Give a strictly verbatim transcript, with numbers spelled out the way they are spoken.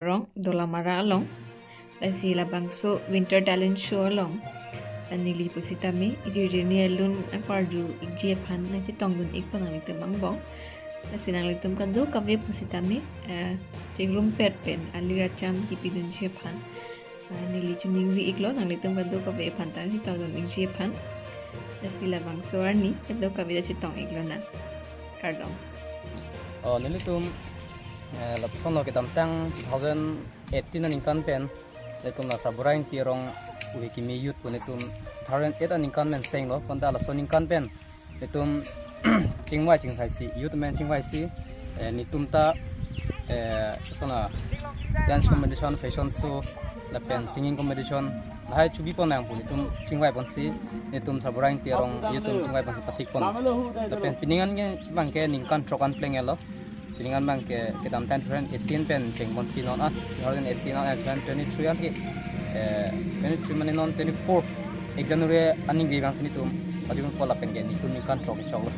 Rong, Dolamara along. Lasi labangso Winter Talent Show along, ah, neli pusitame ijirjirni alun aparju ikji aphan nangchetongdun ikpo nanglitum angbong. Lasi nanglitum kadokave pusitame, ah, chingrumpet pen alir acham kipidunji aphan, ah, neli choningri iklo, nanglitum kadokave aphan ta chetongdun ikji aphan. Lasi labangso arni kadokave ta chetong iklonang. Kardom. Oh, nelitum, eh, lapusonlo kedamtang two thousand eighteen aningkan pen nelitum la Sabura Ingti arong Uhi Kimi Youth pu nelitum two thousand eight aningkan pen senglo, bonta laso aningkan pen nelitum chingvai chingsaisi, youth men chingvaisi, eh, nelitum ta, eh, sona dance competition, fashion show, lapen singing competition, lahai chobipon nang pu nelitum chingvaiponsi, nelitum Sabura Ingti arong youth atum chingvaiponsi pathikpon. Lapen pining an ke abangke ningkan throk an plenglo. Pining an abangke kedamtang two thousand eighteen pen chengponsi non an, two thousand eighteen an, eh, twenty twenty-three an ke, eh, twenty-three mane non twenty-four, ek January aningve abangsi nelitum pajutpo, lapen ke nelitum ningkan throk choklo.